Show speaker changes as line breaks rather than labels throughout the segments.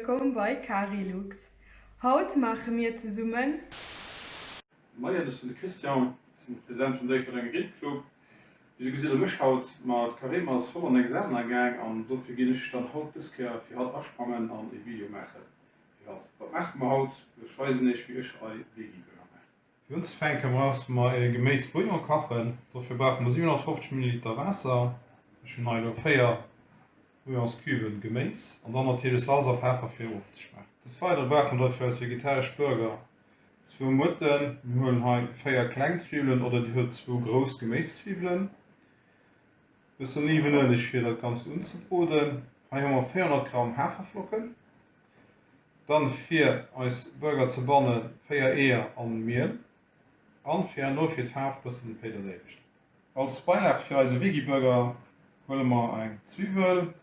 Wëllkomm bei Carilux. Haut maache mir zesummen.
Moien, ech sinn de Christian, ech sinn de President vum Déifferdenger Grillclub. Wisou gesitt der mech haut? Ma d'Karima ass voll an Examen agaang an dofir ginn ech dann haut dës Kéier fir hatt asprangen an e Video maache fir hatt. Wat maache mer haut? Ech weisen iech wéi ech ei Veggie-Burger maachen. Fir unzefänken brauchst mer e Geméisbouillon kachen. Dofir brauche mer 750 Milliliter Waasser, ech hunn hei elo 4 Bouillonscuben Geméis, an dann natierlech Salz a Peffer fir ofzeschmaachen. Des Weidere brauche mer da fir eis vegetaresch Burger zwou Muerten. Mir huelen hei 4 kleng Zwiwwelen oder dir huelt zwou grouss Geméiszwiwwelen, bëssen Olivenueleg fir dat Ganzt unzebroden. Hei hu mer 400 Gramm Haferflocken. Dann fir eis Burger ze bannen 4 Eeër an Miel an fir herno fir d'Faarf bëssen Péiterséileg. Als Beilag fir eise Veggie Burger huele mer eng Zwiwwel,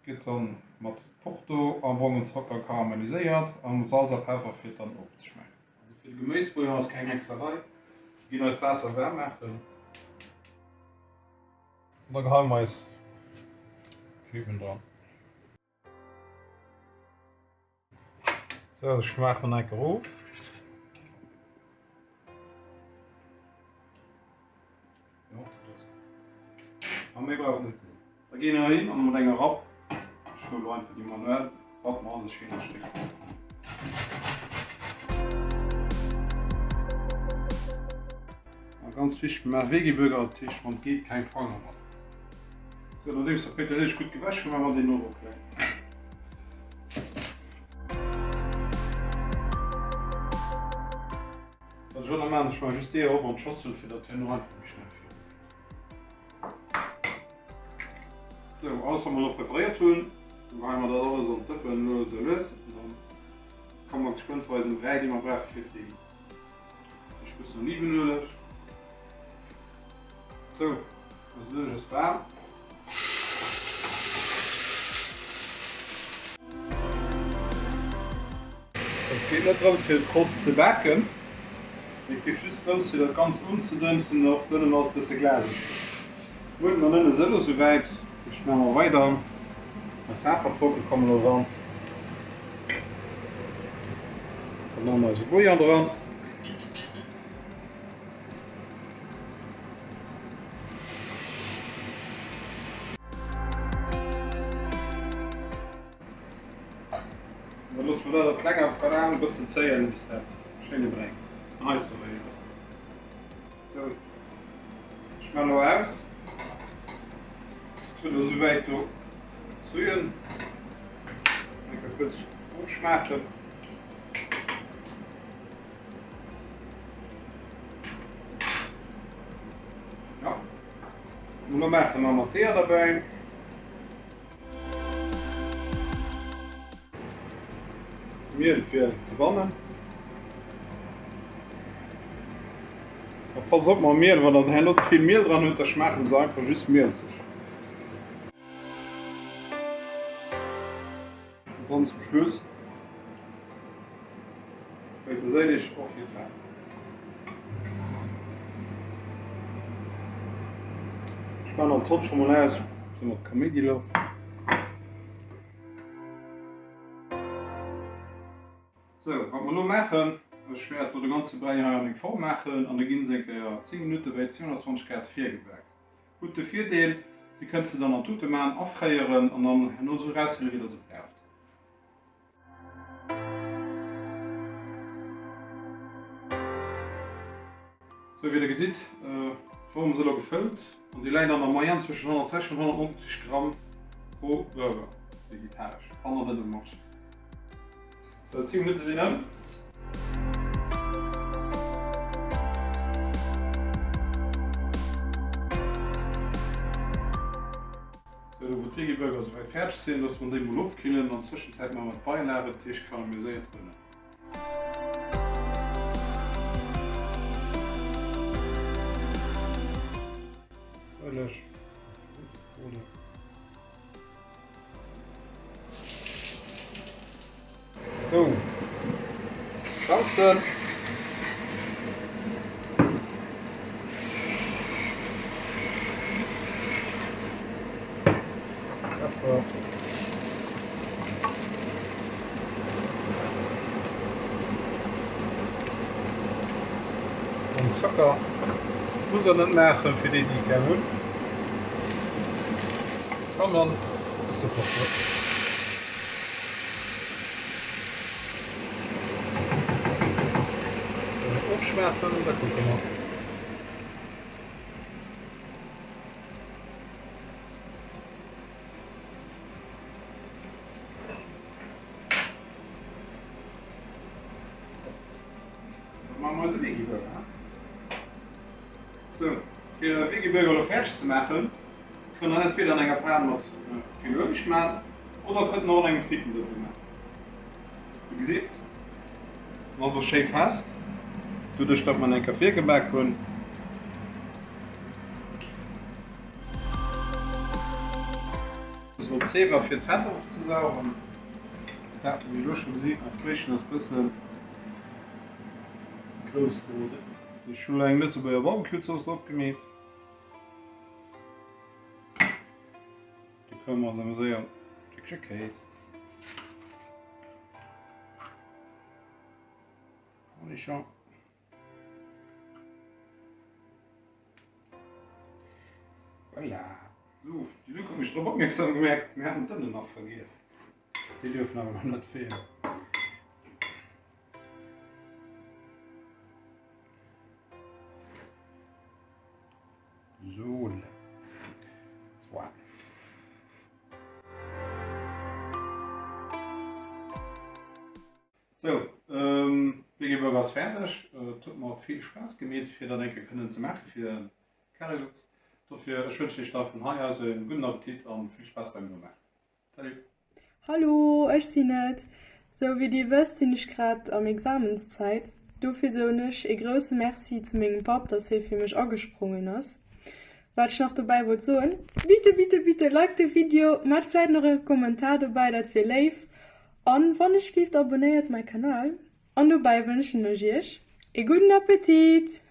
gëtt dann mat Porto a brongem Zocker karameliséiert an mat Salz a Peffer fir et dann ofzeschmecken. Also fir de Geméisbouillon ass keng Hexerei, mir ginn eist Waasser waarm maachen an da geheie mer eis Cuben dran. Sou, ech schmaachen enk erof. Jo, dat ass gutt. A méi brauch et net ze sinn. Da ginn mer hin an mat enger Rapp, ech huele lo einfach déi manuell, rappe mer alles schéin a Stécker. A ganz wichteg, mir maache Veggie-Burger, dat heescht wann et geet keng Fanger mat. Sou, nodeems der Péiterséileg gutt gewäsch hunn, maache mer deen och elo kleng. Wat ech och nach maachen, ech maache just d'Eeër op an d'Schossel, fir datt herno einfach méi schnell viru geet. Sou, alles wat mer elo preparéiert hunn, geheie mer dat alles an d'Dëppen lues a lues an dann komme mer geschwënn zu eisem Bräi, dee mer brauche fir d'Veggie. Ech bëssen Olivenueleg. Sou, eisen Ueleg ass waarm. Et geet net drëms fir d'Krost ze baken, mee et geet just drëms fir dat Ganzt unzedënsten an och d'Ënnen alles bësse glaseg gëtt. D'Muerten an Ënne sënn elo souwäit, ech maache mol weider. Eis Haferflocken kommen elo dran. Da maache mer eise Bouillon dran. Da loosse mer dat op klenger Flam e bëssen zéien, bis dat schéine Bräi gëtt. An eis dobäi iwwer. Sou, ech maachen elo aus. Et huet elo souwäit do gezuen. Eng Kéier kuerz ofschmaachen. Ja. Elo maache mer mat d'Eeër derbäi. Miel fir ze bannen. A passt op mam Miel, wann der herno ze vill Miel dran hutt, da schmaachen se einfach just mielzeg. An dann zum Schluss Péiterséileg och fir d'Faarf. Ech maan dann d'Zott scho mol aus, sou mat Kaméidi lass. Sou, wat mer elo maachen, ech wäert elo de ganze Bräi hei an eng Form maachen an da ginn se eng Kéier 10 Minutte bei 220 Grad virgebak. Hutt de Virdeel, Dir kënnt se dann an Tute maachen, afréieren an dann herno esou eraushuelen, wéi der se braucht. Sou, wéi der gesitt, d'Form ass elo gefëllt an déi läit an der Moyenne zwëschen 160 an 190 Gramm pro Burger vegetaresch, wann der net um Marché. Sou, 10 Minutte sinn ëm. Sou, elo wou d'Veggie-Burger souwäit fäerdeg sinn, loosse mer déi mol ofkillen. An Zwëschenzäit maache mer d'Beilagen, dat heescht karameliséiert Ënnen. Ueleg. Sou, salzen. Peffer. Zocker. Musst der net maachen, fir déi, déi keng hunn. An dann e bësse Peffer. Ofschmaachen an da kucke mer. Da maache mer eise Veggie-Burger. Sou, fir e Veggie-Burger elo fäerdeg ze maachen, kënnt der entweder an enger Pan mat vill Ueleg maachen oder kënnt en och an engem Frittendëppe maachen. Dir gesitt, en ass elo schéi fest, doduerch datt mer en eng Kéier virgebak hunn. Elo d'Zewa fir d'Fett ofzesaugen. Dat wéi elo scho gesinn, eist Bréitchen ass bëssen grouss geroden. Ech hunn elo eng Lëtzebuerger Barbecue-Zooss drop gemeet. Do kënne mer ons amuséieren. Stéckche Kéis. Cornichon. Voilà. Sou, de Luc huet mech drop opmierksam gemaach, mir haten d'Ënnen nach vergiess. Déi dierfen awer nach net feelen. So. Voilà. Sou, Veggie Burger ass fäerdeg. Et huet mer vill Spaass gemeet fir dat eng Kéier kënnen ze maache fir Carrilux. Dofir ech wënschen iech da vun hei aus e gudden Appetit an vill Spaass beim Nomaachen. Salut!
Hallo, ech sinn et. Sou wéi dir wësst sinn ech grad am Examenszäit. Dofir soen ech ee grousse Merci zu mengem Papp, dass hie fir mech agesprongen ass. Wat ech nach dobäi wollt soen, Bitte, bitte, bitte liked de Video, maacht vläit nach e Kommentar dobäi, dat wier léif. An wann ech gift abonnéiert mei Kanal an dobäi wënschen ech iech ee gudden Appetit!